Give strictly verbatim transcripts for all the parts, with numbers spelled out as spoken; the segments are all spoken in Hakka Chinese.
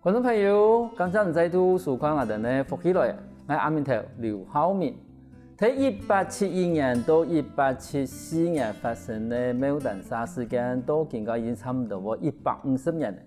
觀眾朋友，感謝你再度收看𠊎兜个福氣來，𠊎阿明頭劉浩明。在一八七一年到一八七四年發生个牡丹社事件，到今个已經差毋多一百五十年了。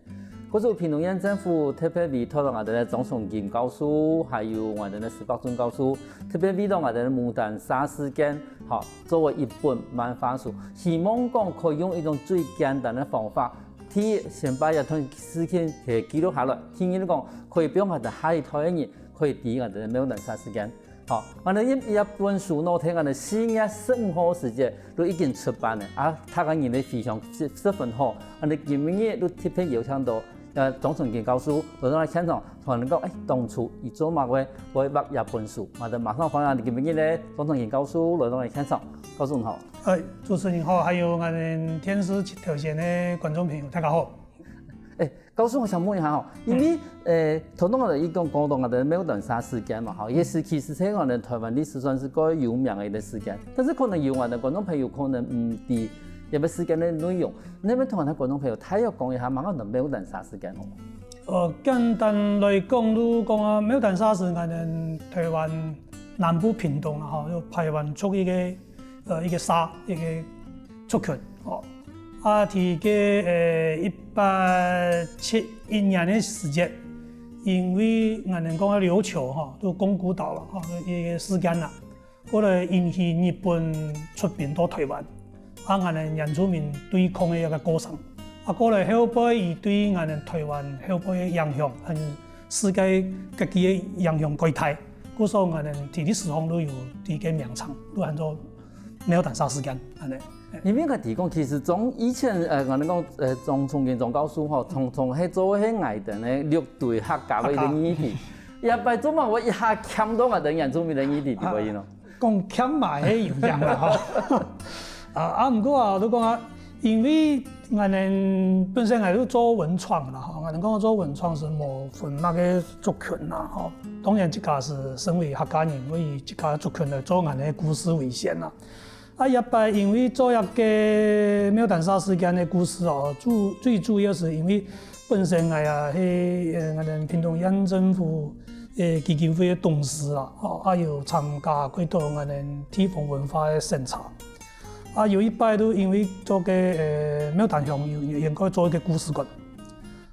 故所屏東縣政府特別委託𠊎兜个張崇金教授，還有𠊎兜个施伯尊教授，特別為著𠊎兜个牡丹社事件，好，做了一本漫畫書，希望講可以用一種最簡單个方法， 第一，先把這段事情係記錄下來。第二，講可以分𠊎兜下一代个人可以知𠊎兜个牡丹社事件。好，𠊎兜這本書呢，在𠊎兜四月十五號時節就已經出版了，啊，大家人都非常十，十分好。𠊎兜今晡日就特別邀請到，呃，張崇金教授來到𠊎現場，同𠊎兜講，欸，當初佢做麼个會畫這本書。𠊎兜馬上歡迎今晡日个張崇金教授來到𠊎現場。教授你好。 欸，主持人好，還有𠊎兜電視機頭前个觀眾朋友，大家好。欸，教授，𠊎想問一下吼，因為，欸，頭先𠊎兜已經講到𠊎兜个牡丹社事件嘛，吼，也係其實在𠊎兜台灣歷史算係較有名个一個事件，但是可能有𠊎兜觀眾朋友可能毋知這個事件个內容，你愛同𠊎兜觀眾朋友大約講一下，麼个叫做牡丹社事件好無？呃，簡單來講，就講啊，牡丹社係𠊎兜台灣南部屏東啊，吼，就排灣族一個 呃，一個社，一個族群，吼。啊，在該，呃，一八七一年个時節，因為𠊎兜講个琉球，吼，就宮古島啦，吼，一個事件啦，過來引起日本出兵到台灣，啊，𠊎兜原住民對抗个一個過程。啊，過來後背，佢對𠊎兜台灣後背个影響，還有世界各地个影響蓋大，故所𠊎兜在歷史上都有一個名稱，都喊做 牡丹社事件，恁呢。因為𠊎提講，其實從以前，呃，𠊎兜講，呃，張崇金張教授吼，常常係做係𠊎兜个六堆客家个一個議題。這擺做麼个會一下牽到𠊎兜原住民个議題，對無？講牽嘛係有影啦，吼。啊，啊，毋過啊，就講啊，因為𠊎兜本身𠊎就做文創啦，吼，𠊎兜講做文創係無分麼个族群啦，吼。當然，自家係身為客家人，所以自家族群來做𠊎兜个故事為先啦。 啊，這擺因為做這個牡丹社事件个故事哦，主，最主要係因為本身𠊎也係，呃，𠊎兜屏東縣政府，呃，基金會个董事啦，吼，啊，有參加過到𠊎兜地方文化个審查。啊，有一擺就因為做個，呃，牡丹鄉有，有應該做一個故事館，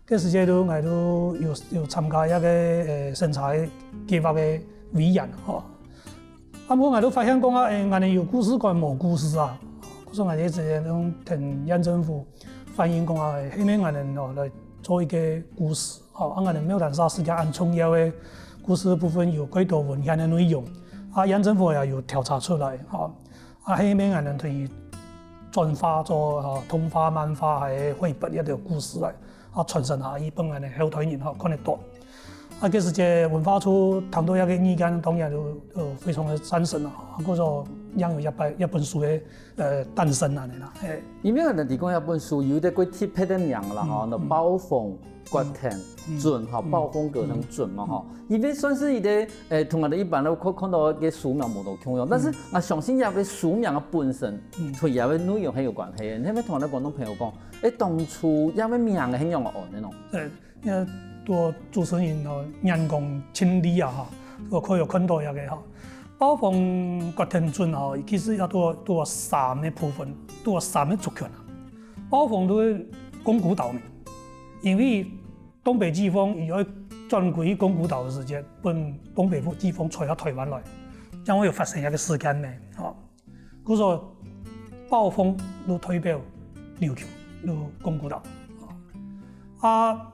該時節就𠊎就有，有參加一個，呃，審查个計畫个委員，吼。 啊，毋過𠊎兜發現講啊，欸，𠊎兜有故事館無故事啊。故所𠊎兜一直摎縣政府反映講啊，欸，係毋係𠊎兜哦來做一個故事，吼，啊，𠊎兜牡丹社事件恁重要个故事部分有幾多文獻个內容，啊，縣政府也有調查出來，吼，啊，係毋係𠊎兜可以轉化做，吼，動畫、漫畫還係繪本這兜故事來，啊，傳承下去分𠊎兜後代人，吼，看得到。 啊，該時節文化處聽到這個意見，當然就，呃，非常个贊成啦。啊，故所正有這擺，這本書个，呃，誕生恁呢啦，嘿。因為𠊎兜提講這本書有一個較特別个名啦，吼，嗯，嗯。那暴風決定準，吼，嗯，暴風決定準嘛，嗯，吼。因為算係一個，欸，同𠊎兜一般个看，看到个書名無多共樣，但是，嗯，𠊎相信這個書名个本身，嗯，同這個內容係有關係个。你愛同𠊎兜觀眾朋友講，欸，當初這個名係仰般來个呢？對。 呃，拄好主持人吼，眼光盡利啊，吼，我可以有看到這個吼。暴風決定準吼，其實也拄好，拄好三個部分，拄好三個族群啊。暴風就係宮古島民，因為東北季風，佢愛轉歸去宮古島个時節，分東北季風吹到台灣來，正會有發生這個事件呢，吼。 故所暴風就代表琉球，就宮古島。啊，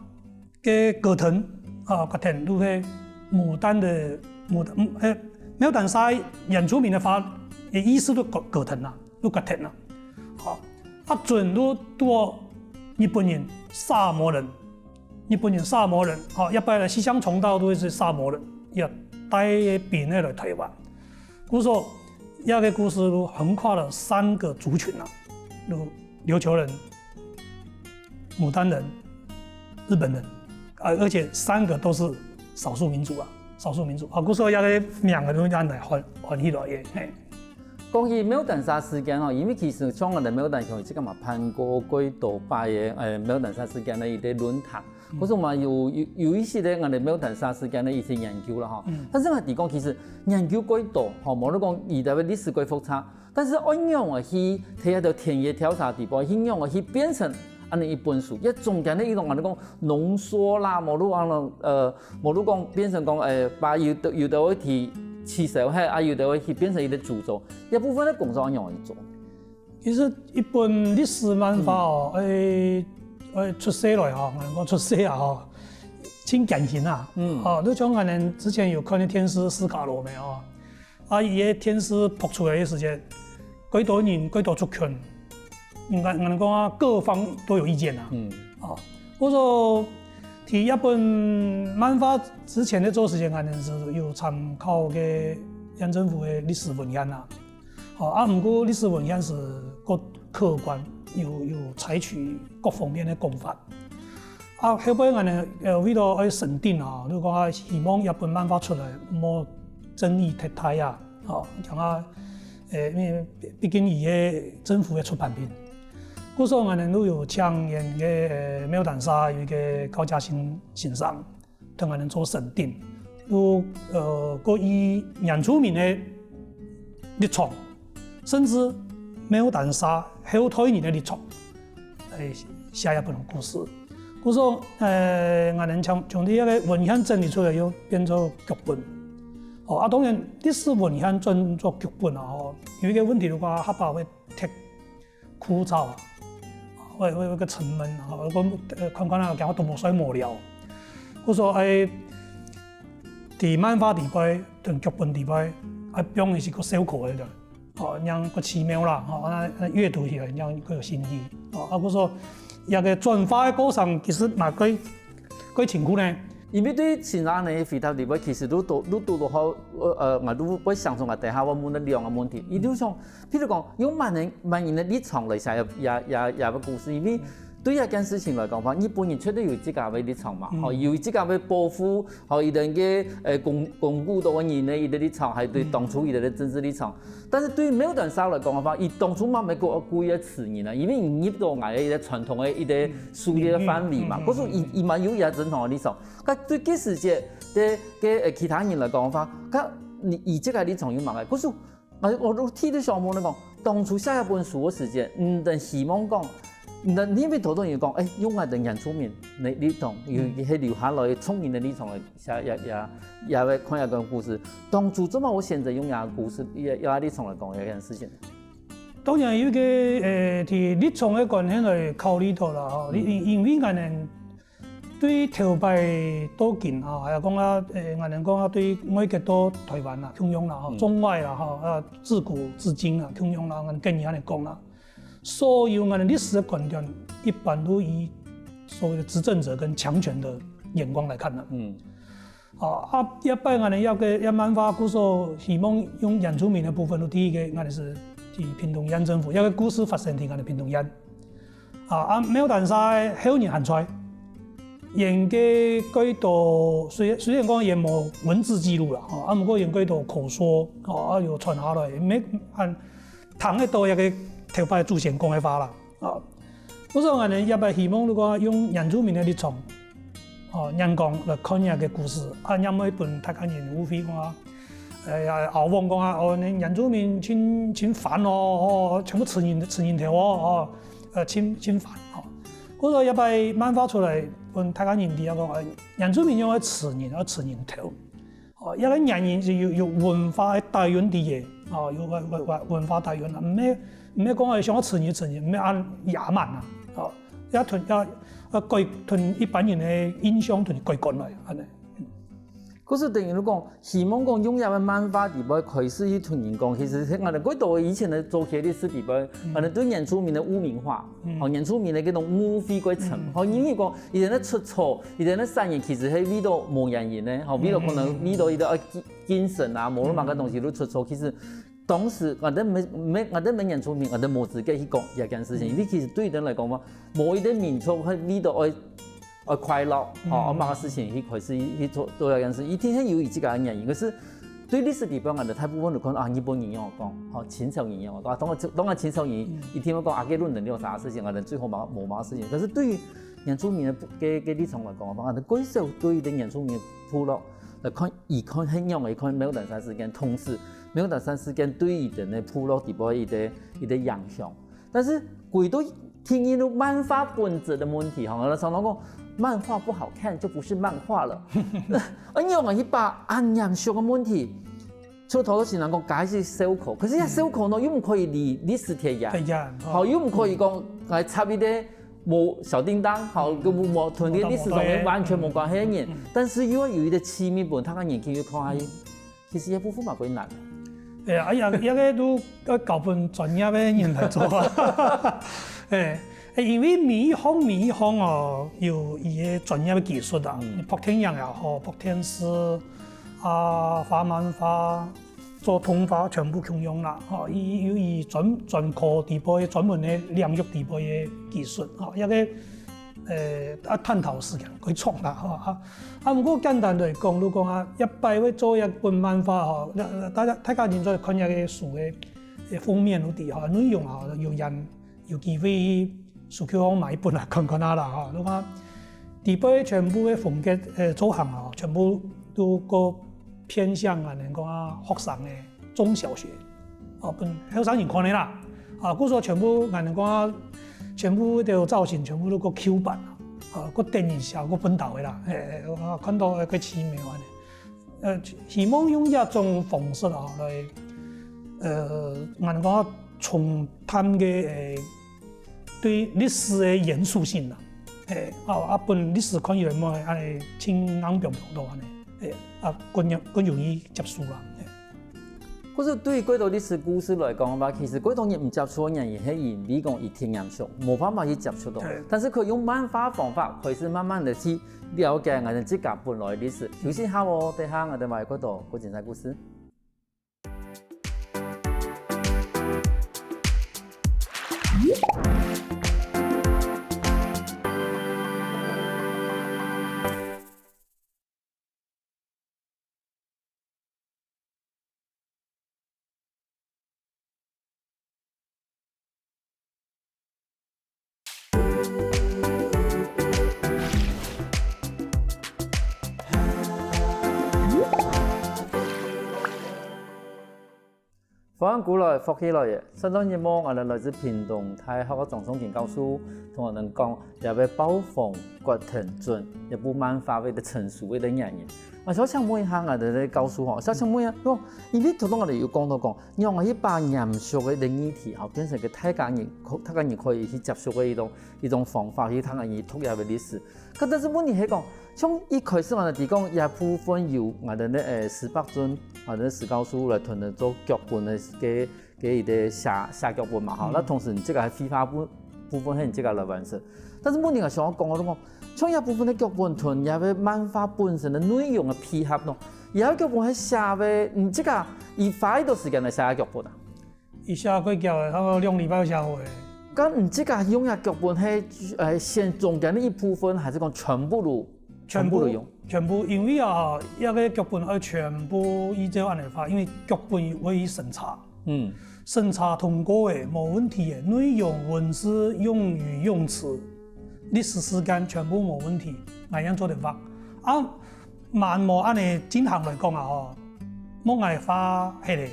該決定，啊，決定就係牡丹个，牡丹，嗯，欸，牡丹社原住民个話，个意思就決，決定啦，就決定啦。好，啊，準就，就日本人、薩摩人，日本人、薩摩人，吼，這擺个西鄉重道就係薩摩人，也帶兵仔來台灣。 故所，這個故事就橫跨了三個族群啊，就琉球人、牡丹人、日本人，啊，而且三個都是少數民族啊，少數民族啊，故所這個名个就恁來翻，翻起來个，嘿。講起牡丹社事件吼，因為其實像𠊎兜牡丹鄉自家嘛辦過幾多擺个，呃，牡丹社事件个一個論壇。故所嘛有有有一息个𠊎等牡丹社事件个一息研究啦吼。但是𠊎知講，其實研究蓋多吼，無論講佢兜个歷史蓋複雜，但是愛仰仔去在該兜田野調查底背，去仰仔去變成恁仔一本書，這中間个一種𠊎等講濃縮啦，無論講呃，無論講變成講，欸，把有兜有兜个題取消忒，啊有兜个去變成一個主軸，這部分个工作愛仰仔去做。其實一本歷史漫畫哦，欸，欸，出世來吼，𠊎等講出世啊吼，盡艱辛啊。嗯。哦，就像𠊎等之前有看个電視斯卡羅無哦，啊，佢个電視播出來个時節，蓋多人，蓋多族群，應該，應該講啊，各方都有意見啊。嗯。哦，故所在這本漫畫之前个做時節，𠊎等係有參考个縣政府个歷史文獻啊。 哦，啊，毋過歷史文獻係較客觀，有有採取各方面个講法。啊，後背𠊎等呃為了愛審定啊，就講啊，希望這本漫畫出來，莫爭議忒大啊，哦，講啊，欸，因為畢竟佢係政府个出版品，故所𠊎等就有請𠊎等个呃牡丹社有一個高嘉欣先生， 同𠊎等做審定，就呃，過以原住民个立場，甚至牡丹社後代人个立場，來寫一本故事。故所，呃，𠊎等將將這個文獻整理出來，又變做劇本。哦，啊，當然，歷史文獻轉做劇本啊，吼，有一個問題个話，客話會忒 枯燥啊，會會會个沉悶啊，會講呃看看啊，感覺都無睡無聊。故所愛在漫畫底背同劇本底背，愛放一些个效果个，哦，讓个奇妙啦，哦，那那閱讀起來讓个有新意，哦，啊，故所這個轉化个過程其實嘛蓋蓋辛苦呢。因為對先生个回答裡背，其實都都都都好，呃，呃，𠊎都會想說，𠊎等下會問个兩個問題，佢就想，譬如講，用麼人麼人个立場來寫也也也也个故事，因為對這件事情來講話，日本人絕對有自家个立場嘛，吼，有自家个抱負，吼，佢等个呃鞏鞏固到个人个一個立場，還有對當初佢等个政治立場。但是對於牡丹社來講个話，佢當初嘛無故故意个辭任啊，因為佢入到𠊎个一個傳統个一個事業个範圍嘛，故所佢佢嘛有佢个正統个立場。該對該時節个个呃其他人來講个話，該你佢自家立場有麼个？故所 𠊎𠊎都提到想問你講，當初寫這本書个時節，你等希望講，你等因為頭頭有講，欸，用𠊎等原住民个立場，有係留下來个族人个立場來寫也也也會看這個故事。當初做麼个會選擇用這個故事，也也立場來講這件事情？當然有一個呃，在立場个觀念來考慮到啦，吼，因因為𠊎等 對頭擺到今啊，還有講啊，誒，𠊎等講啊，對外國到台灣啊，共樣啦，吼，中外啦，吼，啊，自古至今啊，共樣啦，𠊎等今日恁樣講啦。所有𠊎等歷史个觀點，一般都以所謂的執政者跟強權的眼光來看的。嗯。啊，啊，這擺𠊎等這個這漫畫故所希望用原住民的部分，都第一個，𠊎等係去屏東縣政府，這個故事發生在𠊎等屏東縣。 啊，啊，牡丹社个後人還在。佢个蓋多，雖雖然講佢無文字記錄啦，吼，啊，毋過佢蓋多口說，吼，啊，有傳下來，乜還聽得到這個頭擺祖先講个話啦，啊。故所𠊎等也係希望，如果用原住民个立場，吼，眼光來看這個故事，啊，也會分大家人誤會講啊，哎呀，阿旺講啊，哦，你原住民真真煩哦，哦，全部辭任辭任頭哦，哦。 呃，盡盡煩吼。故所這擺漫畫出來，分大家認知啊，講，呃，原住民用个詞人，啊，詞人頭。哦，這個原因係有有文化个底蘊在个，哦，有文文文文化底蘊啊，毋係毋係講愛想愛詞人詞人，毋係恁野蠻啊，哦，也同也呃改同一般人个印象同改觀來，恁樣。嗯。故所等於講， 希望講用這個漫畫底背開始去同人講，其實係𠊎等過多以前个早期个歷史底背，𠊎等對原住民个污名化，吼，原住民个這種污穢過程，吼，因為講佢等个出錯，佢等个產業其實係為到無原因个，吼，為到可能為到佢个呃精精神啊，無論麼个東西都出錯，其實當時𠊎等毋係毋係𠊎等毋係原住民，𠊎等無資格去講這件事情，因為其實對佢等來講嘛，無一個民族係為到愛 呃快樂，吼，啊麼个事情去開始去做做這件事，一定係有佢自家个原因。可是對歷史底背，𠊎等大部分都看啊，日本人仰講，吼，清朝人仰講，啊，當然當然清朝人一定會講啊，該論人有啥事情，𠊎等最好嘛無麼个事情。可是對於原住民个个个立場來講个話，𠊎兜較少對一個原住民个部落來看，佢看係仰仔看貓頭山事件，同時貓頭山事件對佢兜个部落底背一個一個影響。但是歸到定義到漫畫本質个問題吼，𠊎兜常常講漫畫不好看就不是漫畫了。恁樣啊，一把恁嚴肅个問題， 就頭先人講該係笑科，可是這笑科呢，又毋可以離歷史忒遠，忒遠，吼，又毋可以講來插一個無小叮噹，吼，跟無同个歷史上面完全無關係个人，但是又愛有一個趣味分，大家年輕人看下去，其實這部分嘛較難。哎呀，哎呀，這個都愛交分專業个人來做啊。哎，哎，因為每一行每一行哦，有佢个專業个技術啊，你拍電影也好，拍電視， 啊，畫漫畫、做動畫全部共樣啦，吼，佢有佢專專科底背、專門个領域底背个技術，吼，這個呃啊探討時間較長啦，吼啊。啊，毋過簡單來講，如果講啊，一擺愛做一本漫畫吼，大家大家認真看這個書个封面有底吼，內容吼有影 有機會去書局項買一本來看看啊啦吼。你看，底背全部个風格，呃，造型啊，全部都較偏向啊，人講啊，學生个中小學，哦，分後生人看个啦。啊，故所全部，人講啊，全部个造型全部都較Q版啊，啊，較得人惜，較本土个啦，嘿，嘿，啊，看到个較奇妙安尼。 呃，希望用這種方式啊，來，呃，𠊎兜講重探个，呃，對歷史个嚴肅性啊，嘿，啊，啊，分歷史看起來莫恁呢，輕輕飄飄到恁呢，嘿，啊，更容更容易接受啦，嘿。 故所對於較多歷史故事來講个話，其實較多人毋接觸个原因係因為講佢忒嚴肅，無辦法去接觸到。對。但是可以用漫畫方法，開始慢慢个去了解𠊎兜自家本來个歷史。休息下哦，等下𠊎兜還有較多較精彩故事。 歡迎歸來，福氣來了。上段節目，𠊎兜來自屏東大學个張頌琴教授，同𠊎兜講，這位暴風雪藤準，這部漫畫个成書个原因。𠊎想請問一下𠊎兜个教授吼，想請問一下，因為頭先𠊎兜有講到講，用一把嚴肅个議題吼，變成个大家人，大家人可以去接觸个一種一種方法，去大家人讀這个歷史。 該但是問題係講，像一開始𠊎兜提講，這部分由𠊎兜个，呃，施伯尊，𠊎兜个施教授來同𠊎兜做腳本个个个一個寫寫腳本嘛，吼，該同時你這個係繪畫部部分係你這個來完成。但是問題𠊎想要講个，像這部分个腳本同這个漫畫本身个內容个配合咯，這个腳本係寫个，你這個佢花幾多時間來寫這腳本啊？ 佢寫較遽个，差不多兩禮拜就寫好个。該你自家用个腳本係，呃，先中間个一部分，還係講全部都，全部都用？全部，因為啊，這个腳本愛全部依照恁呢畫，因為腳本會審查。嗯。審查通過个，無問題个，內容、文字、用語、用詞、歷史事件全部無問題，𠊎正做得畫。啊， 嘛無恁呢進行來講啊吼，莫𠊎畫忒咧，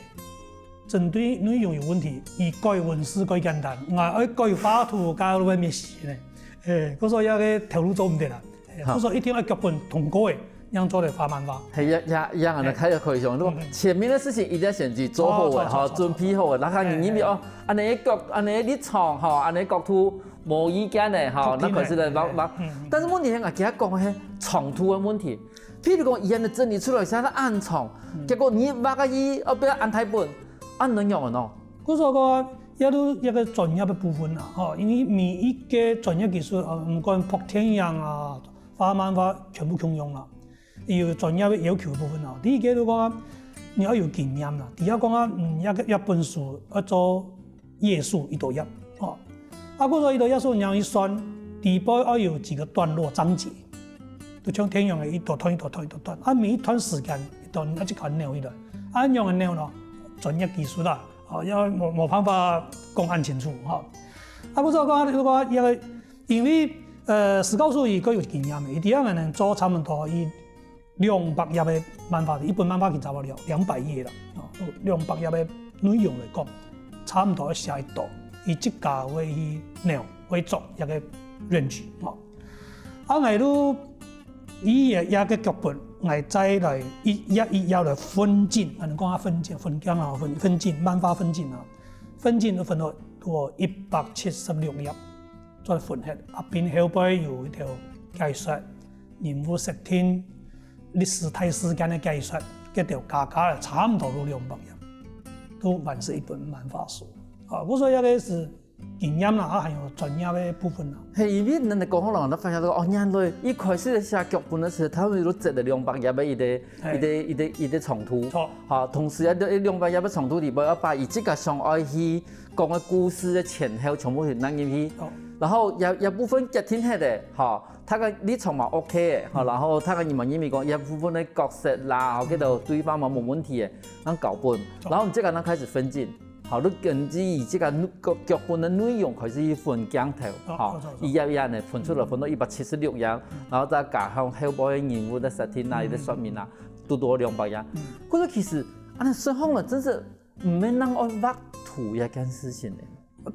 針對內容有問題，佢改文字較簡單，𠊎愛改畫圖，該會滅死呢。欸，故所這个頭路做毋得啦。欸，好。故所一定愛腳本通過个，正做得畫漫畫。係，也也也，恁呢開个開胸，如果前面个事情一定要先去做好个，吼，做好做好準備好个，然後你認為哦，恁呢个角，恁呢个立場，吼，恁呢个角度無意見个，吼，那開始來畫畫。但是問題係，𠊎今日講个係長度个問題。 譬如講，佢恁呢整理出來寫到恁長，結果你畫个字，哦，變恁大本，恁能用个喏。故所講，這都一个專業个部分啦，吼，因為每一个專業技術，呃，毋管拍電影啊、畫漫畫，全部共樣啦，有專業个要求个部分啦。第一个就講，你愛有經驗啦。第二講啊，嗯，一个一本書愛做 頁數幾多頁，吼。啊，故所幾多頁數你愛去算，底背愛有幾个段落章節，就像電影个一大段一大段一大段，啊，每一段時間一段，啊，這款扭起來，啊，仰般扭呢？專業技術啦，哦，也無無辦法講恁清楚，吼。啊，故所講，如果一个，因為呃，史教授佢較有經驗个，佢知影𠊎等做差毋多佢兩百頁个漫畫，一本漫畫佢差毋多兩兩百頁啦，哦，兩百頁个內容來講，差毋多寫一到，佢自家會去扭會做一個 range 哦。啊，𠊎就以這這個腳本，𠊎再來一頁一頁來分鏡，𠊎等講啊分鏡，分鏡啊，分分鏡，漫畫分鏡啊，分鏡就分到到一百七十六頁，做分忒啊，並後背有一條解說，人物設定，歷史大事件个解說，這條加加了差毋多有兩百頁，都完成一本漫畫書。啊，故所這個係經驗啦，啊，還有專業个部分啦。係，因為人家講好了，那發現到哦，原來一開始寫腳本个時候，差毋多都寫了兩百頁个一個一個一個一個長度。錯。好，同時啊，這兩百頁个長度裡背，要把佢自家想愛去講个故事个前後全部去納入去。好。然後這這部分決定忒个，哈，大家立場嘛OK个，哈，然後大家認為認為講這部分个角色啦，吼，這兜對話嘛無問題个，然後腳本，然後你這個人開始分鏡。 好，你根據佢這個腳腳本个內容開始去分鏡頭，哦好，錯錯錯一頁一頁呢分出來，分到一百七十六頁，然後再加上後背个人物个設定啊，佢个說明啊，都多兩百頁。可是其實，啊，那算好了，真是毋免人愛畫圖這件事情呢。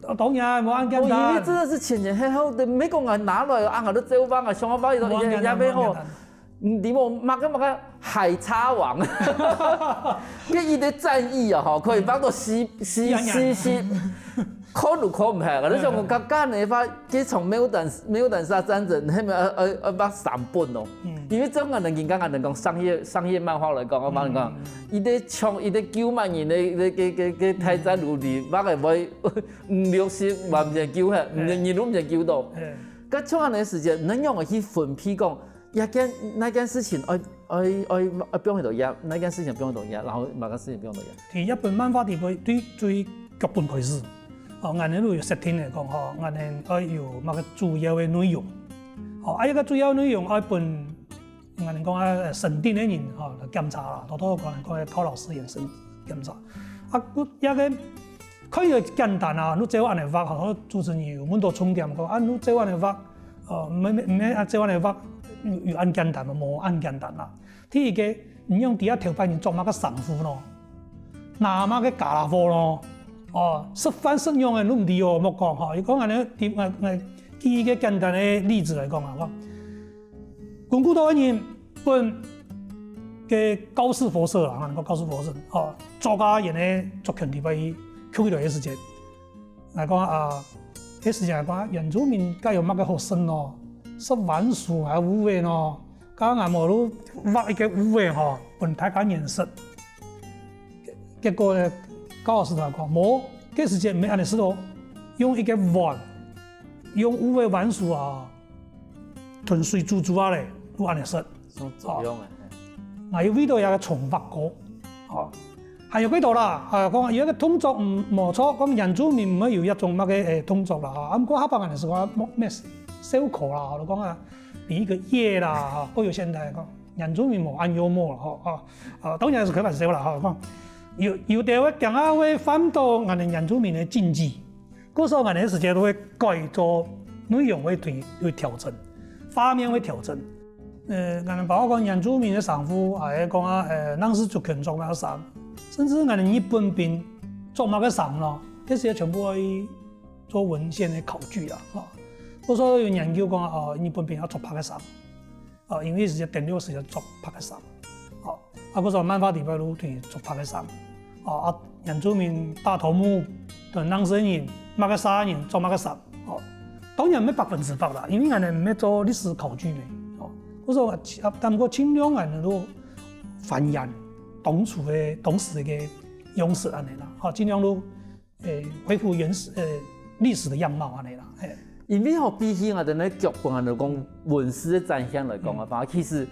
啊，當然無恁簡我以為單。真的是前前後後的，每個人拿來啊，我都走吧，啊，想要畫一個也也沒好。 你無麼个麼个海賊王，跟一个戰役啊，吼，可以畫到死死死死，看都看毋下。我就想講，剛剛个話，這場牡丹牡丹殺戰爭，係咪要要要畫三本哦？因為這樣个人，人家人講商業商業漫畫來講，我幫你講，一个槍一个九萬人的个个个个大戰如地，畫个會五六十萬人救下，人都毋人救到。該像恁个時間，恁樣个去分配講， 一件哪件事情愛愛愛愛放一到一，哪件事情放一到一，然後哪个事情放一到一。第一本漫畫裡背對對腳本開始，哦，𠊎等都有設定來講吼，𠊎等愛有麼个主要个內容，哦，啊，一個主要內容愛分𠊎等講啊，審定个人吼來檢查啦，多多可能講靠老師眼神檢查，啊，一個 看起來簡單啊，你照恁樣畫，吼，主持人有問到重點講，啊，你照恁樣畫，哦，毋免毋免啊，照恁樣畫，有有恁簡單無？無恁簡單啦。第一個，你用底下頭擺人著麼个衫褲咯，拿麼个傢啦伙咯，哦，食飯食仰仔你毋知哦，莫講吼。佢講恁樣，第𠊎𠊎舉一個簡單个例子來講啊，講，講古代个人 分个教士伙食啦，啊，教士伙食，吼，著啊，因為著肯定會去去到个時節，來講啊，个時節來講，原住民該有麼个好食咯？食番薯還烏尾咯？該𠊎無就畫一個烏尾吼，分大家人食。結果呢，教師就講，無，个時節毋係恁樣食哦，用一個碗，用烏尾番薯啊， 同水煮煮啊咧，就恁樣食。像這樣个。啊，有味道也个重複過，哦，還有幾多啦？啊，講有一個動作毋無錯，講原住民毋會有一種麼个誒動作啦，啊，毋過下擺人係講莫咩笑口啦，就講啊，比一個耶啦，哈，過有現代講原住民無恁幽默啦，吼，啊，啊，當然係開玩笑啦，吼，講有有的會講啊，會犯到𠊎等原住民个禁忌。 故所𠊎等个時節都會改做內容會對會調整，畫面會調整。呃，𠊎等包括講原住民个衫褲，還係講啊，呃，當時族群著麼个衫，甚至𠊎等日本兵著麼个衫咯，這些全部會做文獻个考據啊，吼。故所有研究講啊，哦，日本兵愛著麼个衫。 哦，因為時節登陸時節著麼个衫，哦，啊，故所漫畫裡背就對著麼个衫，哦，啊，原住民大頭目同當事人麼个衫人著麼个衫，哦，當然毋係百分之百啦，因為𠊎等毋係做歷史考據呢，哦，故所啊，但毋過盡量𠊎等都還原當初个當時个樣式恁樣啦，哦，盡量都 誒，恢復原始呃歷史的樣貌恁樣啦，嘿。因為吼，比起𠊎等个腳本啊，來講文字个展現來講个話，其實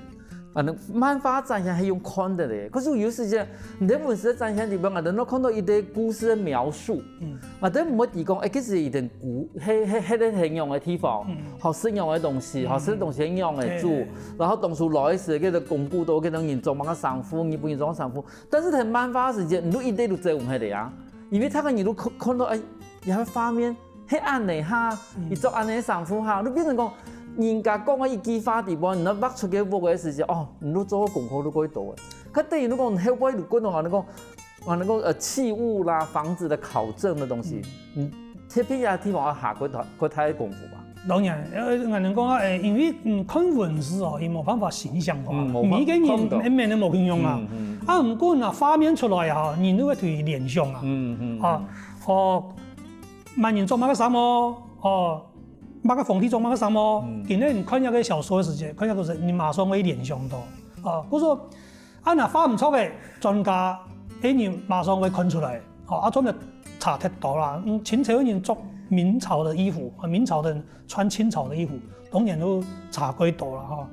啊，漫畫展現係用看个咧。可是有時間，你在文字个展現裡邊，𠊎等都看到一個故事个描述，嗯，𠊎等毋會提講，誒，其實一點古，迄迄迄個很樣个地方，嗯，好食樣个東西，好食个東西很樣个煮，然後當初來時，這個講古到這個人著麼个衫褲，日本人著麼个衫褲，但是在漫畫時間，你都一點都做毋起來啊。 因為大家人都看看到，哎，這個畫面，係恁樣哈，佢著恁樣衫褲哈，就變成講，人家講个一句話底背，你畫出个屋个時節，哦，你都做好功課都過多个。佢等於你講後背你講到啊，你講，啊，你講呃器物啦、房子的考證的東西，嗯，特別个地方要下過大過大个功夫吧。當然，呃，𠊎等講啊，誒，因為嗯看文字哦，佢無辦法形象化，嗯無法每個人看到。面都無共樣啊。嗯嗯啊，毋過啊，畫面出來啊，人都會對佢聯想啊。嗯嗯啊，哦，麼人著麼个衫哦，哦，麼个皇帝著麼个衫哦。今日你看一個小說个時節，看一個時，你馬上會聯想到。哦，故所 啊，若畫毋著个，專家，誒，人馬上會看出來。吼，啊，專門差忒多啦。嗯，清朝个人著明朝的衣服，啊，明朝的人穿清朝的衣服，當然都差過多啦，吼。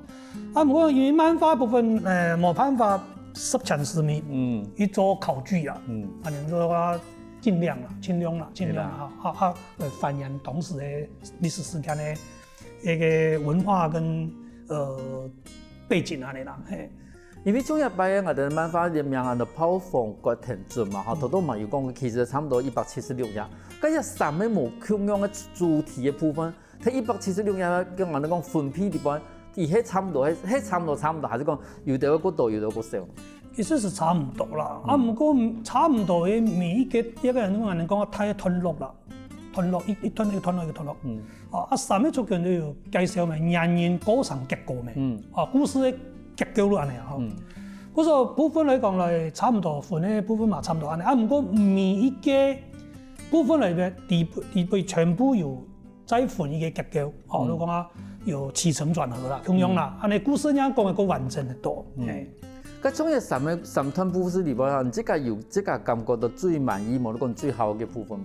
啊，毋過因為漫畫部分，呃，無辦法十全十美，嗯，去做考據啊，嗯，反正就講盡量啦，盡量啦，盡量啦，哈，哈，哈，呃，還原當時个歷史事件个一個文化跟呃背景恁樣啦，嘿。 因為像這擺个𠊎等漫畫个名安到《炮房決定準》嘛，吼，頭頭嘛有講，其實差毋多一百七十六頁，該這三個無共樣个主題个部分，在一百七十六頁个𠊎等講分配裡背，佢係差毋多，係係差毋多差毋多，還係講有兜會過多，有兜會過少？其實係差毋多啦，啊，毋過差毋多个每一個，一個人𠊎等講大段落啦，段落一一段一段落一段落，嗯，啊，啊，三個族群都有介紹咩，原因構成結果咩，嗯，啊，故事个 結構就恁樣吼。嗯。故所部分來講來，差毋多分个部分嘛，差毋多恁樣。啊，毋過每一個部分來个底底背全部有再分一個結構，吼，嗯，就講啊，有起承轉合啦，共樣啦，嗯，恁樣故事正講个較完整个多。嗯。嘿。該像這三個三段故事裡背啊，你自家有自家感覺到最滿意無？你講最好个部分無？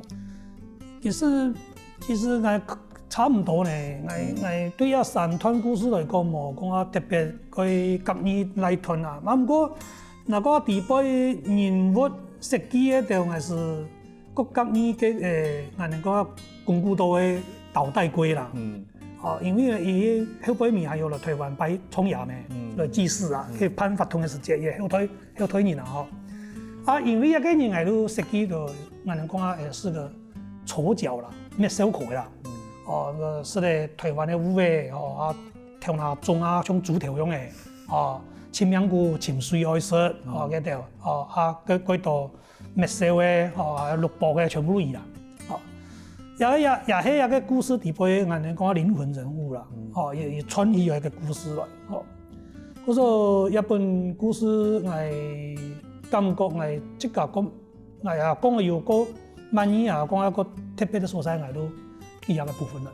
其實其實𠊎差毋多呢，𠊎𠊎對這三段故事來講，無講啊特別个合意哪一段啊。啊，毋過，若講底背人物設計个，就𠊎係較合意个，誒，𠊎等講講古早个敨帶龜啦。嗯。哦，因為呢，佢後背尾還有來台灣拜長爺咩，嗯，來祭祀啊，嗯，去辦活動个時節，也後代後代人啊，吼。啊，因為這個人𠊎就設計到，𠊎等講啊，誒，係個丑角啦，滅笑口个啦。哦，呃，係咧台灣个烏尾，哦，啊，頭那腫啊，像豬頭樣个，哦，青面牯、青水愛食，哦，該兜，哦，啊，該該兜滅笑个，哦，啊，六薄个全部都佢啦。哦，也也也係這個故事底背，𠊎等講靈魂人物啦，哦，也也串起有一個故事來，哦。故所這本故事，𠊎感覺𠊎自家講 𠊎也講有較滿意啊，講有較特別个所在，𠊎都記下个部分了。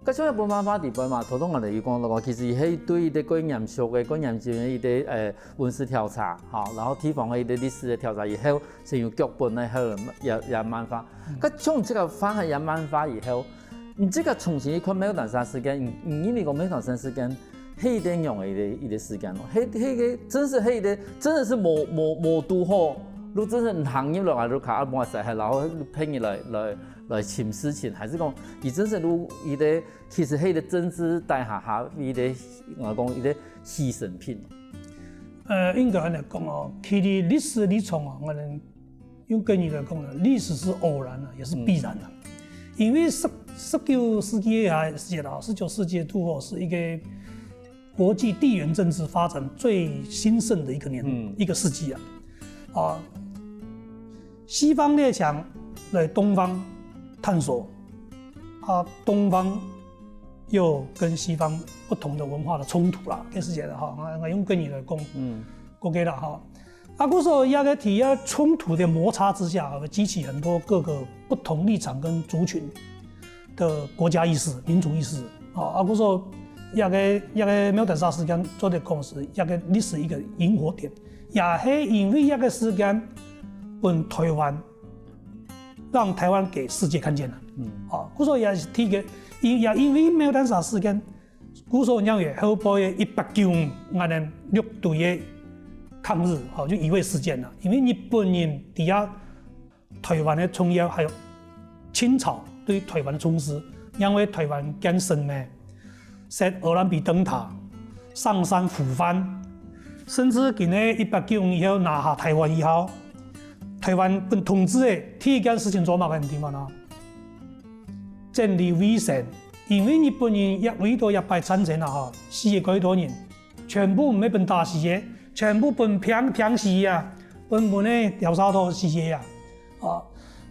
該像這本漫畫底背嘛，頭頭𠊎等有講到講，其實佢係對一個較嚴肅个、較嚴謹个一個，呃，文史調查，吼，然後地方个一個歷史个調查以後，先有腳本來好，也也漫畫。該從這個畫下也漫畫以後， 你自家重新去看《貓單儕事件》，你你認為講《貓單儕事件》係一個仰般个一個一個事件咯？係係個真係係一個真係係無無無堵好，就真係行入來啊，就卡啊無使，然後騙人來來來尋事情，還係講佢真係就一個其實係一個政治底下下一個我講一個犧牲品。呃，應該恁樣講哦，其實歷史立場哦，𠊎等 用國語來講呢，歷史是偶然的，也是必然的。因為十十九世紀啊，十九世紀度哦，是一個國際地緣政治發展最興盛的一個年，一個世紀啊。啊，西方列強來東方探索，啊，東方又跟西方不同的文化的衝突啦，該時節的哈，𠊎𠊎用國語來講，嗯，過去啦哈。 啊，故所這個在這衝突的摩擦之下，會激起很多各個不同立場跟族群的國家意識、民族意識。啊，故所這個這個貓單儕事件做得講係這個歷史一個引火點，也係因為這個事件分台灣，讓台灣給世界看見了。嗯，啊，故所也係第一個，也也因為貓單儕事件， 故所因為後背个一八九五恁樣六堆个抗日，吼，就乙未事件啦。因為日本人在這台灣个重要，還有清朝對台灣个重視，因為台灣建省咩，設鵝鑾鼻燈塔，上山撫番，甚至今个一八九五以後拿下台灣以後，台灣分統治个第一件事情做麼个，你知無呢？ 整理衛生，因為日本人也為著這擺戰爭啊，吼，死个幾多人，全部毋係分打死个，全部分拚，拚死啊，分，分个調查到死个啊。啊，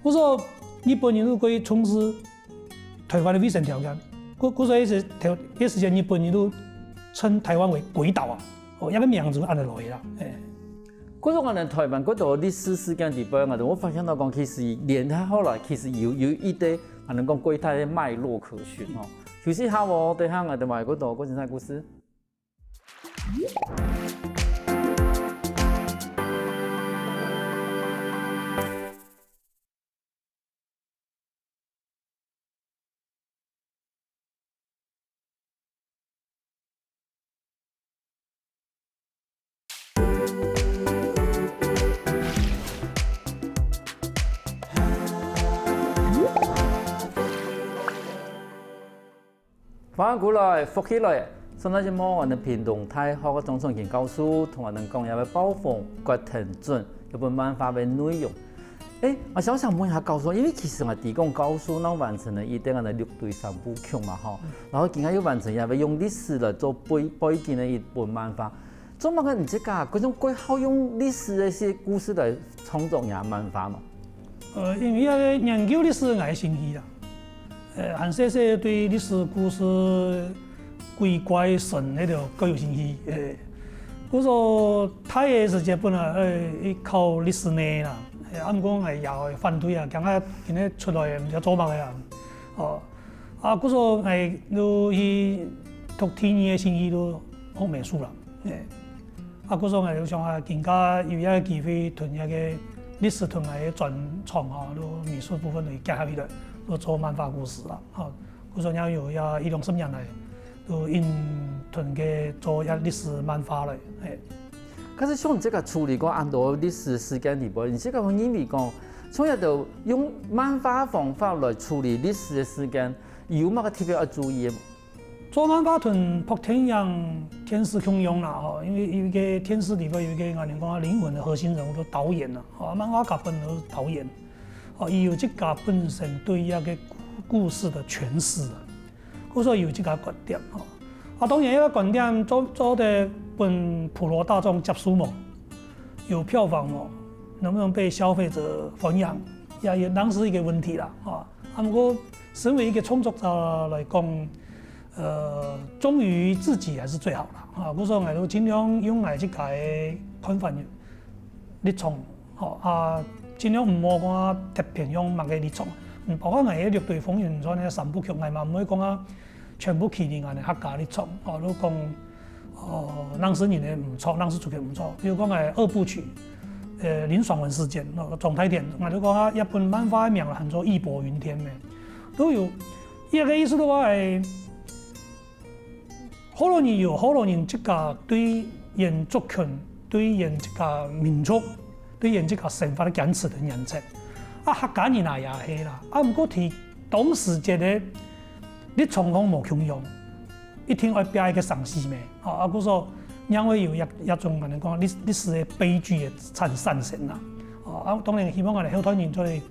故所日本人都過重視台灣个衛生條件，故，故所該時，該時節日本人都稱台灣為鬼島啊，哦，這个名字就恁樣來个啦，哎。 故所𠊎等台灣幾多歷史事件裡背，𠊎等會發現到講，其實連到後來，其實有，有一個，𠊎等講幾大个脈絡可循哦。休息下哦，等下𠊎等還有幾多過精彩故事。 歡迎過來，福氣來！上段節目，𠊎等屏東大學个張春琴教授同𠊎等講這个暴風決定準這本漫畫个內容。誒，𠊎想想問一下教授，因為其實𠊎知講教授正完成了一個恁樣六堆三部曲嘛，吼，然後今下又完成這个用歷史來做背，背景个一本漫畫。 做麼个你自家，該種蓋好用歷史个一些故事來創作若漫畫嘛？呃，因為該个研究歷史𠊎个興趣啦，呃，還細細對歷史故事、鬼怪神該兜蓋有興趣，誒，故所大个時節本來愛去考歷史系啦，誒，啊毋過𠊎爺會反對啊，講啊今下出來毋知做麼个啊，哦， 啊，故所𠊎就去讀第二个興趣就學美術啦，誒。啊，故所𠊎就想啊，今下有這个機會同這个歷史同𠊎个專長吼，就美術部分就結合起來，就做漫畫故事啦，吼。故所也有這一兩十年來，就緊同佢做這歷史漫畫來，誒。 可是像你自家處理過恁多歷史事件裡背，你自家會認為講，像這兜用漫畫方法來處理歷史个事件，有麼个特別愛注意个無？做漫畫同拍電影、電視共樣啦，吼，因為有一个電視裡背有一个𠊎等講靈魂个核心人物，就導演啦，吼，漫畫家本來就係導演，吼，佢有自家本身對這个故，故事个詮釋啊。 故所有這个觀點吼。啊，當然這个觀點做，做得分普羅大眾接受無？有票房無？能不能被消費者歡迎？也，也當是一个問題啦，啊。啊，毋過身為一个創作者來講，呃，忠於自己還是最好啦，啊。故所𠊎都盡量用𠊎自家个看法 立場，吼，啊，盡量毋好講啊特別用麼个立場。嗯，包括𠊎个六堆風雲傳个三部曲，𠊎嘛毋會講啊全部企佇𠊎个客家立場，吼，就講，哦，恁樣个人个毋著，恁樣个主角毋著。比如講𠊎二部曲，呃，林爽文事件，哦，莊太天，𠊎就講啊，這本漫畫个名喊做義薄雲天咩，都有，這个意思个話，誒， 學老人有學老人自家對𠊎族群、對𠊎自家民族、對𠊎自家生活个堅持个原則。啊，客家人啊也係啦，啊，毋過在當時節个立場方無共樣，一定愛拚一个生死命。啊，啊，故所正會有這，這種𠊎等講歷，歷史个悲劇个產，產生啦。啊，啊，當然希望𠊎等後代人做得，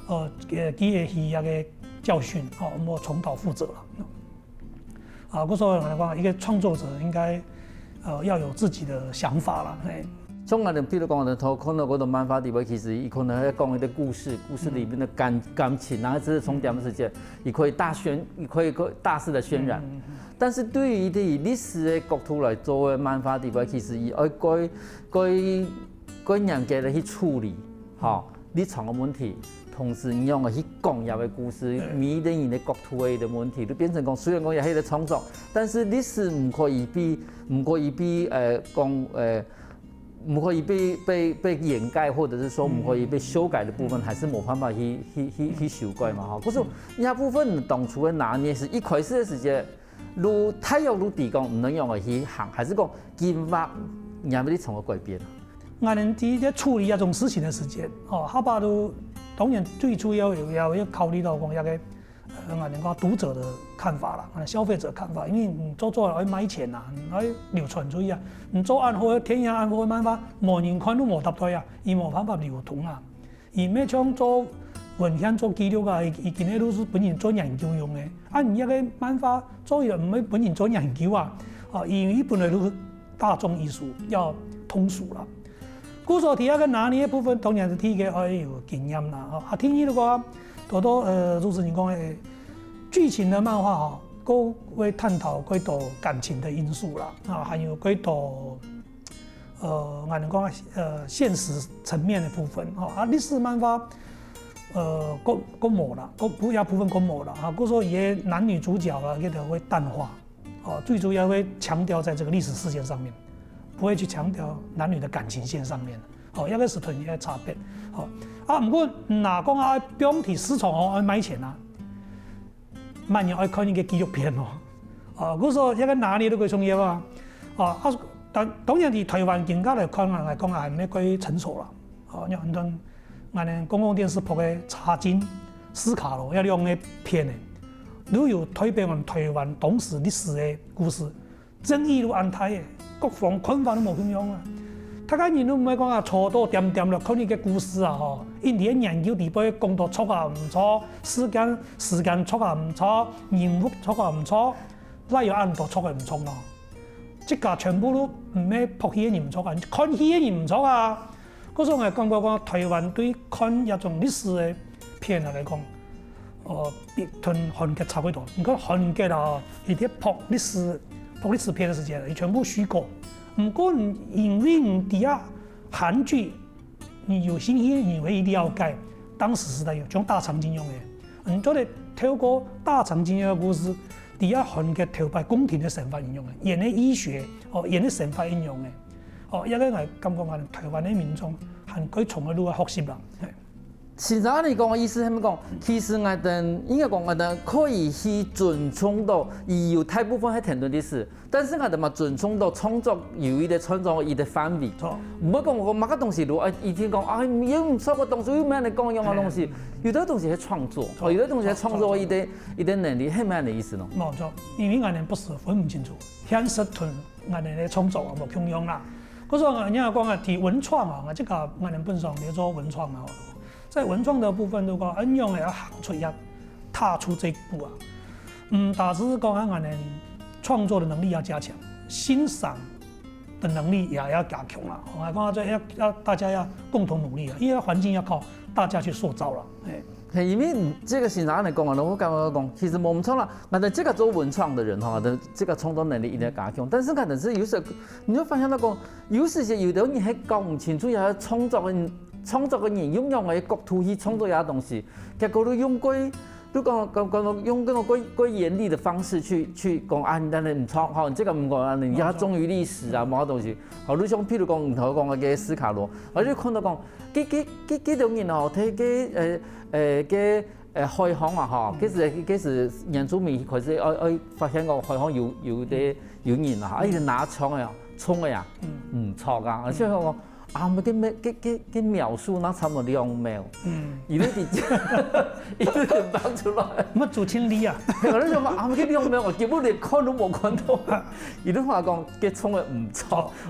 呃，呃，記得起這个教訓，哦，莫重蹈覆轍啦。 啊，故所來講，一个創作者應該，呃，要有自己的想法啦，嘿。像𠊎等，比如講，𠊎等頭看到該種漫畫裡背，其實佢可能愛講一個故事，故事裡面的感，感情，然後這是重點的時間，佢可以大渲，佢可以大肆的渲染。但是對於一個以歷史的角度來做的漫畫裡背，其實佢愛蓋，蓋，蓋嚴格的去處理，吼。 立場个問題，同時仰般去講這个故事，每一個人个角度个一個問題，就變成講，雖然講也係一個創作，但是歷史毋可以被，毋可以被，呃，講，呃，毋可以被，被，被掩蓋，或者是說毋可以被修改的部分，還是無辦法去，去，去，去修改嘛，吼。可是這部分當初个拿捏係一開始个時節，就大約就知講毋能仰般去行，還是講今下若个立場个改變？ 𠊎等在處理這種事情个時節，哦，下把都當然最主要有，也有考慮到講這个，呃，𠊎等講讀者个看法啦，啊，消費者看法，因為你做，做愛賣錢啊，愛流傳出去啊，你做恁好个電影、恁好个漫畫，無人看都無搭對啊，佢無辦法流通啊。佢毋係像做，文獻做記錄啊，已已經係都係分人做研究用个。啊，你這个漫畫做也毋會分人做研究啊，哦，因為本來都係大眾藝術，要通俗啦。故所第二个拿捏个部分，當然係第一个愛有經驗啦，哦，啊，第二个話，多多呃，主持人講个劇情的漫畫哈，都會探討過多感情的因素啦，啊，還有過多 呃，𠊎等講呃現實層面的部分，吼，啊歷史漫畫，呃，過過無啦，過不要部分過無啦，哈，故所佢个男女主角啦，佢就會淡化，哦，最主要會強調在這個歷史事件上面，不會去強調男女的感情線上面，哦，這个係同佢个差別，哦，啊，毋過若講啊，放在市場哦，愛賣錢啊， 麼人愛看一个紀錄片哦。哦，故所這个拿捏都幾重要啊。哦，啊，當當然，在台灣更加來看啊，來講啊，還毋係過成熟啦。哦，你看，𠊎等公共電視播个《茶金》、《斯卡羅》這兩个片呢，都有代表𠊎等台灣當時歷史个故事。 爭議都恁大个，各方看法都無共樣啊。大家人都毋會講啊，坐到恬恬來看一个故事啊，吼，一定研究底背講到著啊毋著，時間時間著啊毋著，人物著啊毋著，哪有恁多著个毋著咯？這下全部都毋係拍戲个人毋著啊，看戲个人毋著啊。 故所𠊎感覺講，台灣對看這種歷史个片啊來講，呃，比同韓國差不多。你看韓國啊，佢在拍歷史、拍歷史片个時間，佢全部虛構。毋過因為你知啊，韓劇，你有興趣，你會了解當時時代有種大長今用个。你做得透過大長今用个故事，知啊韓國頭擺宮廷个生活應用个，演个醫學，哦，演个生活應用个。 哦，這个𠊎感覺𠊎等台灣个民眾還過長个路愛學習啦。嘿。先生恁樣講个意思係講，其實𠊎等應該講𠊎等可以去尊重到，佢有大部分係停頓歷史，但是𠊎等嘛尊重到創作有一个創作一个範圍。著。毋好講講麼个東西，如果一定講啊，又毋著个東西，又毋係恁樣講樣个東西，有个東西係創作，哦，有个東西係創作一个一个能力，係毋係恁樣个意思咯？無錯，因為𠊎等不時分毋清楚，現實同 𠊎等个創作啊，無共樣啦。故所𠊎等講啊，提文創啊，𠊎這个𠊎等本身咧做文創啊，在文創的部分，如果恁樣个要行出，要踏出這一步啊，嗯，大致講啊，𠊎等創作的能力要加強，欣賞的能力也要加強啦。𠊎講啊，這要要大家要共同努力啊，因為環境要靠大家去塑造了，哎。 嘿，因為這个先生恁樣講啊，我感覺講，其實無毋著啦。𠊎等這个做文創的人吼，𠊎等這个創作能力一定要加強。但是𠊎等係有時，你會發現到講，有時節有个人係講毋清楚，佢創作个創作个人用樣个角度去創作佢个東西，結果你用過，你講講講用那種過過嚴厲的方式去去講啊，你恁樣毋著吼，你這个毋講啊，你要忠於歷史啊，某个東西。好，你像譬如講，你頭講个斯卡羅，我就看到講， 佢佢佢佢兜人吼，在該呃呃該呃海防啊吼，該時該時原住民開始愛愛發現講海防有有个有人啊，啊，佢拿銃个啊，銃个啊，毋著啊，而且講啊，該該該該描述那差不多兩秒，佢就直接佢就放出來。乜做清理啊？我就想講啊，該兩秒我根本連看都無看到，佢就話講該銃个毋著，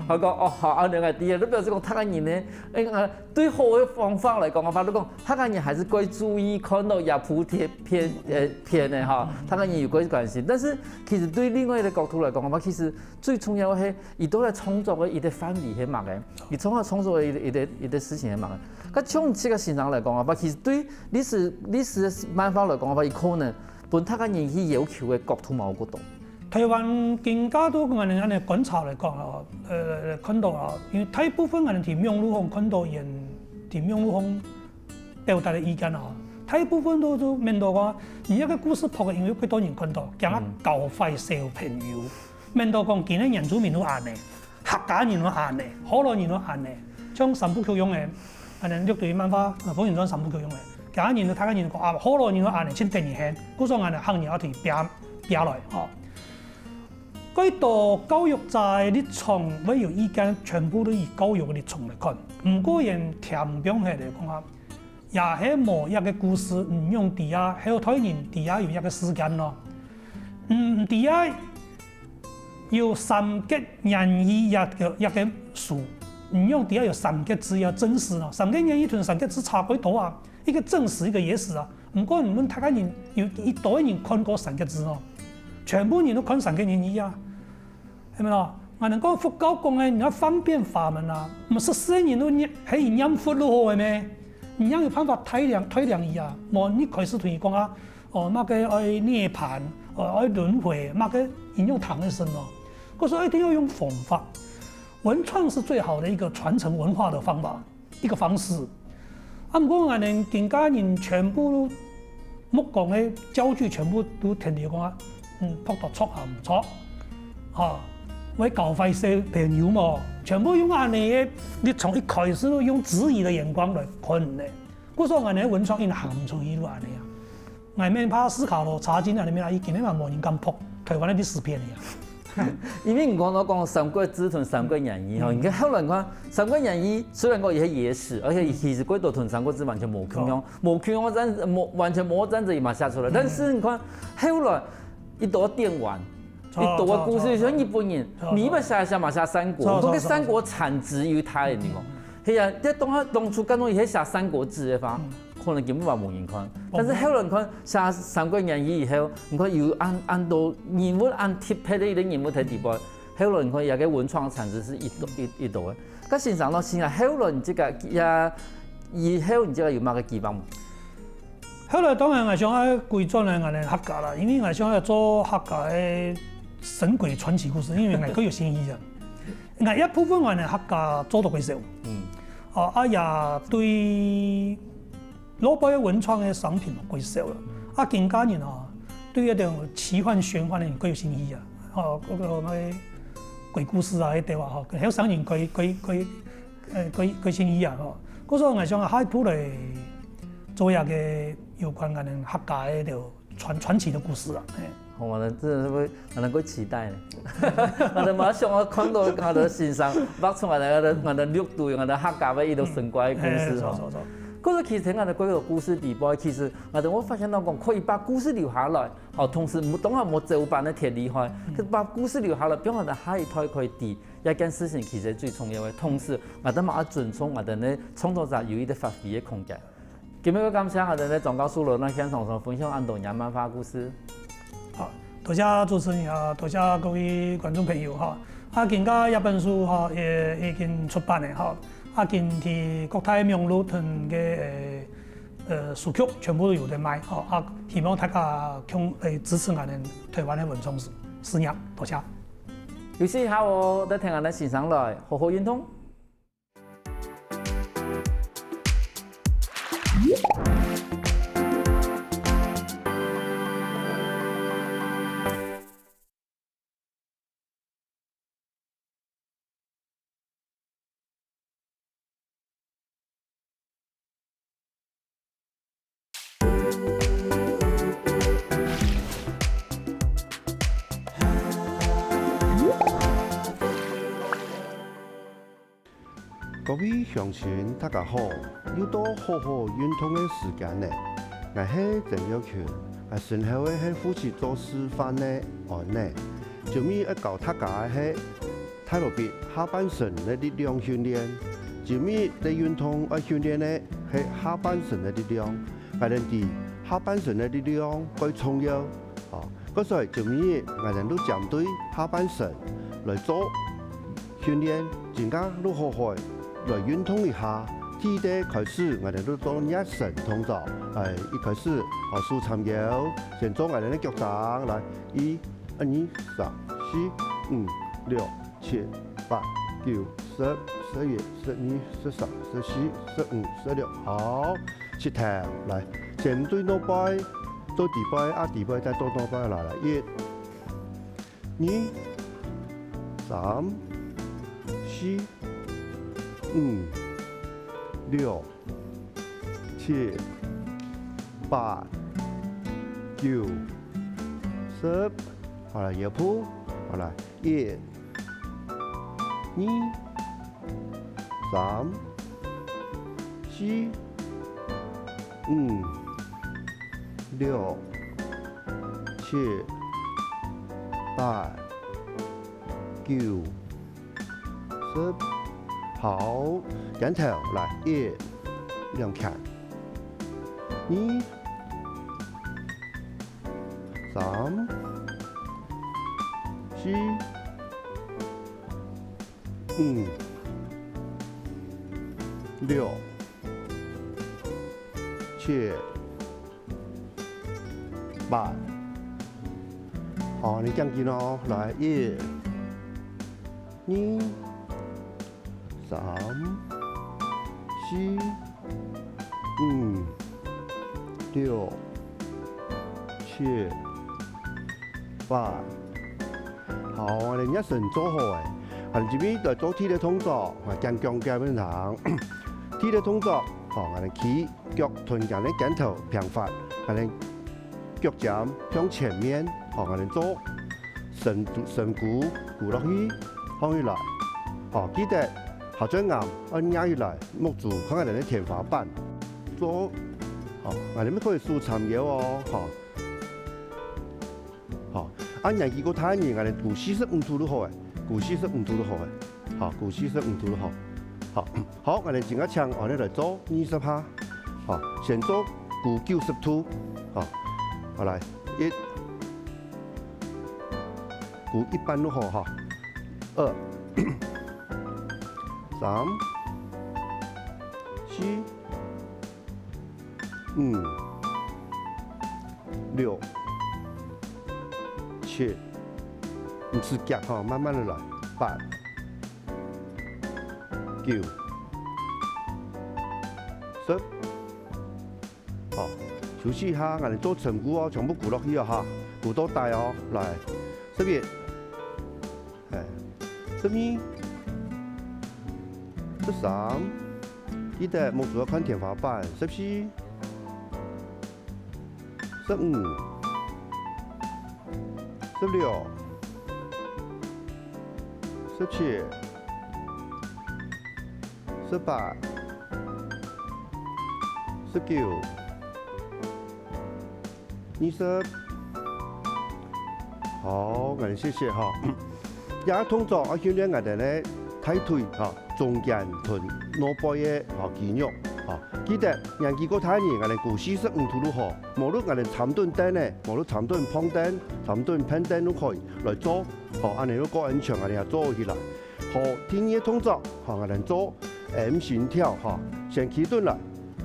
佢講哦好，啊，另外第二，你表示講他个人呢，哎啊。 對好个方法來講个話，你講，客家人還係過注意看到這部片片呃片个哈，客家人有過關心。但是其實對另外一个角度來講个話，其實最重要个係，佢到底創作个一个範圍係麼个，佢創作創作个一个一个一个事情係麼个。該從這个先生來講个話，其實對歷史歷史个漫畫來講个話，佢可能分客家人去要求个角度嘛有不同。 台灣更加多个人恁樣觀察來講哦，呃，看到哦，因為大部分人在網路上看到人在網路上表達个意見哦，大部分都都面對講，你這个故事拍个因為幾多人看到，驚啊教壞小朋友，面對講今日原住民都恁樣，客家人都恁樣，河洛人都恁樣，像三部曲樣个，恁樣六堆漫畫，呃，火影傳三部曲樣个，客家人都客家人講啊，河洛人都恁樣，真得人恨，故所恁樣客人愛去拼 下來，吼。該到教育者个立場會有意見，全部都以教育个立場來看。毋過，𠊎聽放下來講啊，也係無一个故事，毋用知啊，後代人知啊有一个時間咯。毋知啊，有三國演義一个一个書，你仰知有三個字啊，正字啊，三個願意同三個字差幾多啊？一個正字，一個野字啊。毋過你問大家人有幾多人看過三個字哦？全部人都看三個願意啊，係無咯？𠊎等講佛教講个，你愛方便法門啊，毋係所有人都念，係念佛就好个咩？你仰有辦法帶領帶領佢啊？無你開始同佢講啊，哦，麼个愛涅槃，哦，愛輪迴，麼个你仰聽得成哦？故所一定要用方法。文創是最好的一個傳承文化的方法，一個方式。啊，毋過𠊎等今下人全部目光个焦距全部都停留講啊，嗯，讀到著啊毋著，哈，會教壞小朋友無？全部用恁樣个，你從一開始就用質疑的眼光來看呢。故所𠊎等文創一定行毋出去就恁樣啊。 𠊎乜怕斯卡羅、茶金恁樣，已經嘛無人敢拍台灣个歷史片了呀。因為你講到講三國志同三國演義吼，你看後來你看三國演義雖然講也係野史，而且其實佢都同三國志完全無共樣，無共樣戰，無完全無戰爭也嘛寫出來，但是你看後來一多電玩，一多个故事，像日本人，你一般寫寫嘛寫三國，不過三國產值有大个地方。 係啊，這當下當初感覺佢係寫三國志个話，可能根本嘛無人看。但是後來你看寫三國演義以後，你看有恁恁多人物，恁特別个一個人物在裡背，後來你看這個文創產值係一多一一多个。該先生咯，先生後來你這個也以後你這個有麼个計畫無？後來當然𠊎想愛歸轉來𠊎等客家啦，因為𠊎想愛做客家个神鬼傳奇故事，因為𠊎較有興趣啊。 𠊎一部分𠊎等客家做到幾少，嗯，哦，啊也對老輩个文創个商品幾少了，啊今下人吼，對一種奇幻玄幻个人較有興趣啊，吼，該個該鬼故事啊，該兜啊，吼，後生人較較較，呃，較較興趣啊，吼，故所𠊎想下一步來做一個有關𠊎等客家个條傳傳奇个故事啊，嘿。 吼，𠊎兜真个係會，𠊎兜會期待呢。𠊎兜馬上愛看到𠊎兜先生畫出𠊎兜𠊎兜綠隊，𠊎兜客家个一個神怪个故事吼。可是其實𠊎兜這個故事裡背，其實𠊎兜會發現到講，可以把故事留下來，吼，同時無當然無照搬个忒厲害，可以把故事留下來，變𠊎兜下一代可以知，這件事情其實最重要个。同時，𠊎兜嘛愛尊重𠊎兜个創作者有一個發揮个空間。 今日个感謝𠊎兜个莊教授來到現場上分享恁多个漫畫故事。好，多謝主持人啊，多謝各位觀眾朋友哈。啊，今下這本書哈也已經出版了哈，啊，今在各大網路同个呃呃書局全部都有得賣哈。啊，希望大家共呃支持𠊎兜台灣个文創事業，多謝。休息一下哦，再聽𠊎兜先生來，好好運動。 各位鄉親，大家好！又到好好運動个時間了。𠊎係曾耀群，𠊎身後个係負責做示範个安呢。今日愛教大家个係大羅筆下半身个力量訓練。今日个運動愛訓練个係下半身个力量。𠊎兜知下半身个力量蓋重要。哦，故所今日𠊎兜就針對下半身來做 訓練，今下就好好來運動一下。第一个開始，𠊎兜就做熱身動作。哎，一開始，哦，手叉腰，先做𠊎兜个腳掌，來，一、二、三、四、五、六、七、八、九、十、十一、十二、十三、十四、十五、十六，好，膝頭，來，先對腦背，做底背，啊底背再做腦背，來，來，一、 二、三、四、五、六、七、八、九、十，好了，腰部，好了，一、二、三、四、五、六、七、八、九、十，好，肩頭來，一、兩拳，二、三、四、五、六、七、八。好，你降緊哦，來，一、二、三、四、五、六、七、八。好，𠊎兜熱身做好咧，𠊎兜這片來做第一个動作，𠊎講講分你聽。第一个動作，好，𠊎兜企腳同𠊎兜肩頭平闊，𠊎兜 腳尖向前面，好，𠊎兜做身，身軀跍落去，放起來。好，記得下嘴頷愛擎起來，目珠看𠊎兜个天花板。做，好，𠊎兜乜可以手叉腰哦，好。好，啊，年紀較大个人，𠊎兜跍四十五度就好咧，跍四十五度就好咧。 好，跍四十五度好。好，好，𠊎兜這下請恁仔來做二十下。好，先做跍九十度。好，好來，一，跍一半就好哈。二，三，四， 五、六、七，毋使遽吼，慢慢仔來，八、九、十。好，休息一下，𠊎兜做深呼吸哦，全部跍落去哦哈，跍到底哦，來，十一。 欸，十二、十三，記得目珠愛看天花板，十四、十五、十六、十七、 十八、十九、二十。好，𠊎兜歇歇哈。這動作愛訓練𠊎兜个大腿哈，中間同腦背个哈肌肉哈。記得，年紀較大个人，𠊎兜跍四十五度就好，無論𠊎兜站等凳仔，無論站等囥凳、站等囥凳都可以來做，好，恁仔就較安全，𠊎兜也做起來。 好，第二个動作，好，𠊎兜做M型跳，哈，先企等來，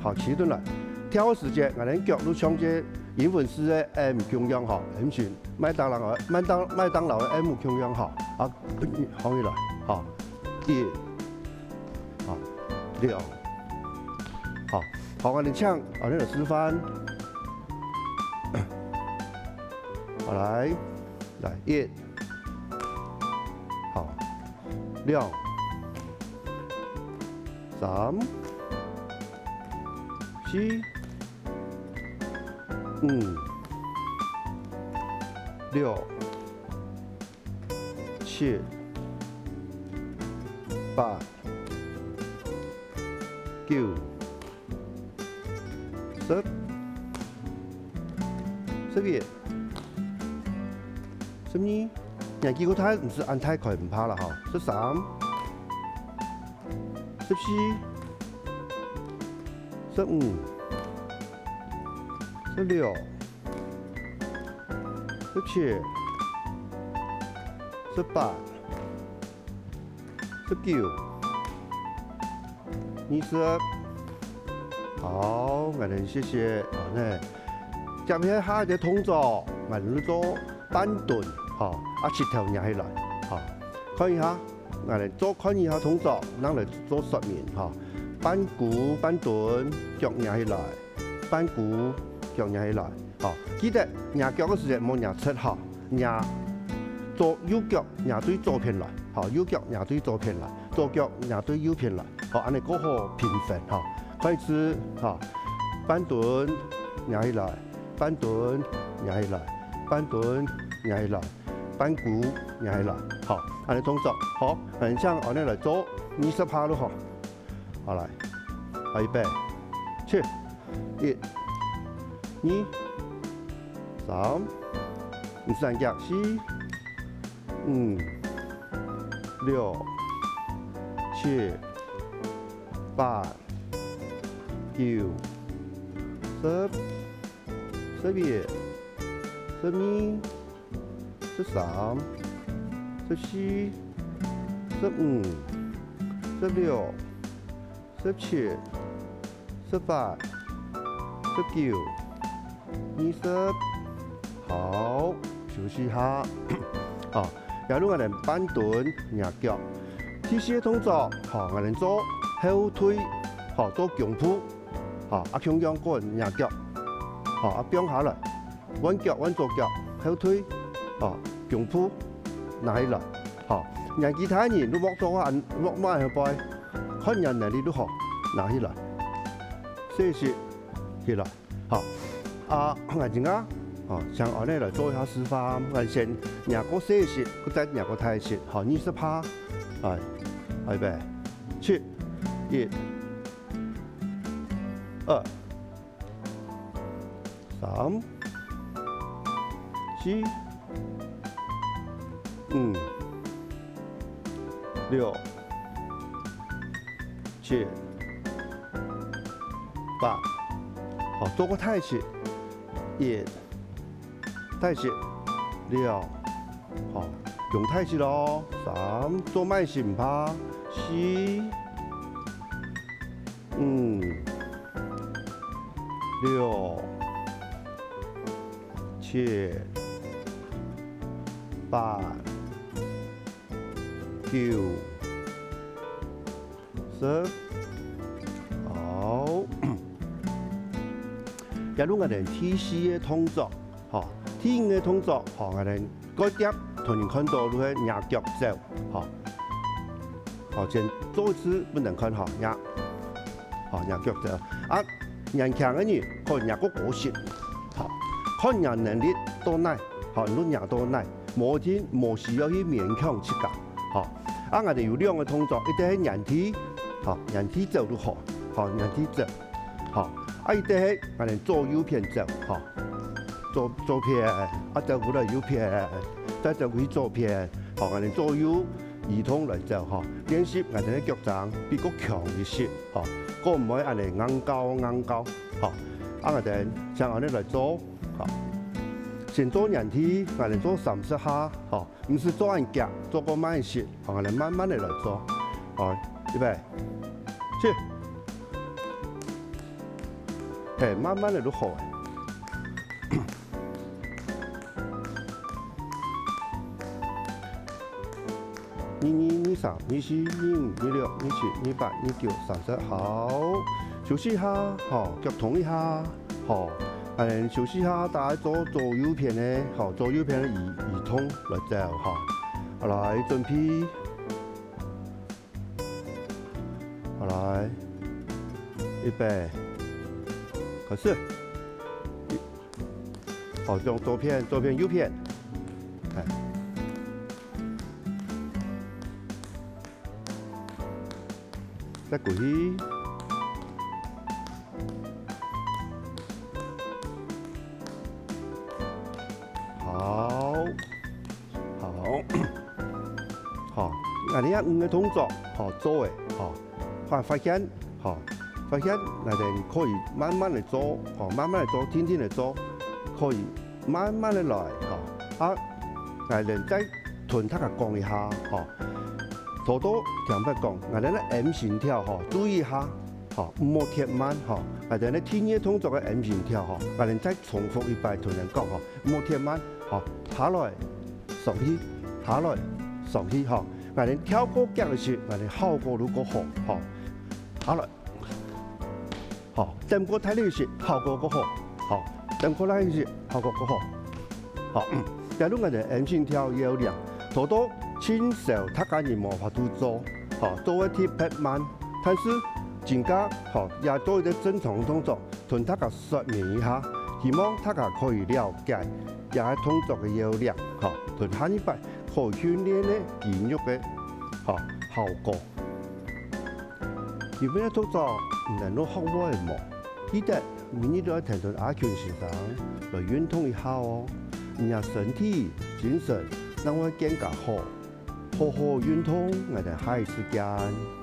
好，企等來。跳个時節，𠊎兜腳就像這英文字个M共樣，哈，M型，麥當勞个，麥當，麥當勞个M共樣，哈，啊，放起來，哈，一，好，兩，好，好，𠊎兜請，𠊎兜來示範。好，來，來，一， 好，兩，三，四，五，六，七，八，九， 十，十一，十二，年紀較大，毋使恁大塊，毋怕啦吼。十三，十四，十五，十六，十七，十八， 十九，二十。好，𠊎兜歇歇，好呢。接下來下一个動作，𠊎兜做半蹲，吼，啊，膝頭擎起來，吼。看一下，𠊎兜做看一下動作，正來做說明，吼。半跍半蹲，腳擎起來。 半跍，腳擎起來。吼，記得擎腳个時節莫擎直吼，擎左，右腳擎對左片來，吼，右腳擎對左片來，左腳擎對右片來，吼，恁仔較好平衡，吼。開始，吼，半蹲，擎起來，半蹲，擎起來，半蹲，擎起來，半跍，擎起來，吼，恁仔動作，好，𠊎兜請恁仔來做二十下囉，吼。 好，來，來，預備，起，一，二，三，毋使恁遽，四，五，六，七，八、九、十、十一、十二、十三、十四、十五、十六、十七、十八、十九、二十。好，休息下。好，這下𠊎等半蹲、擎腳。第四个動作，好，𠊎等做後退，好，做弓步。 好，啊共樣滾擎腳，好，啊放下來，換腳換左腳，後退，好，弓步拿起來，好，年紀大人你莫做恁莫莫恁樣擺，看你能力如何，拿起來，細息起來，好，啊，𠊎這下，好，像恁樣來做一下示範，𠊎先擎過細息，過再擎過大息，好，二十下，來，預備，七，一。 二、三、四、五、六、七、八。好，做過大息，一，大息，兩，好，用大息囉，三，做慢息毋怕，四、 五、六、七、八、九、十。好。這下𠊎等第四个動作，吼，第五个動作，吼，𠊎等 該貼同你看到就係擎腳走，吼。好，先做一次分人看吼，擎，好，擎腳走。啊，年輕个人可以擎過高息，好，看你能力到哪，好，你就擎到哪，無一定無需要去勉強自家，好。啊，𠊎等有兩个動作，一個係原地，好，原地走就好，好，原地走。 好，啊，一個係𠊎等左右片走，吼，左，左片，啊，走過來右片，再走過去左片，吼，𠊎等左右移動來走，吼，練習𠊎等个腳㬹比較強一息，吼，較毋會恁樣硬搞硬搞，吼，啊，𠊎等像恁樣來做，吼，先做原地，𠊎等做三十下，吼。 毋使做恁遽，做較慢息，好，𠊎等慢慢仔來做。好，預備，起！係，慢慢仔就好了。二二、二三、二四、二五、二六、二七、二八、二九、三十，好，休息一下，好，腳動一下。 好，𠊎等休息下，大家做左右片个，好，左右片个移，移動來走，吼。好，來，準備。好，來，預備，開始。好，用左片，左片，右片。哎。 再過去。好，好，好，𠊎等這五個動作，好，做个，好，發，發現，好，發現𠊎等可以慢慢仔做，好，慢慢仔做，定定仔做，可以 慢慢仔來，吼，啊，𠊎等再同大家講一下，吼，頭到聽別講，𠊎等个M型跳，吼，注意一下，吼，毋好忒慢，吼，𠊎等个第二動作个M型跳，吼，𠊎等再重複一擺同人講，吼，毋好忒慢，吼，下來，上去，下來，上去，吼，𠊎等跳較遽个時，𠊎等效果就較好，吼，下來。 吼，踮較大力息，效果較好。吼，踮較大力息，效果較好。吼，嗯，這下𠊎等M型跳要領，頭到盡少大家人無法度做，吼，做會忒慢。但是，今下，吼，也做一個正常个動作，同大家說明一下，希望大家可以了解這個動作个要領，吼，同下一擺可以訓練个肌肉个，吼，效果。 今晡日个動作，你等有學會無？記得，每日都愛跈等阿群先生來運動一下哦。你个身體、精神，正會更加好。好好運動，𠊎等下一次見。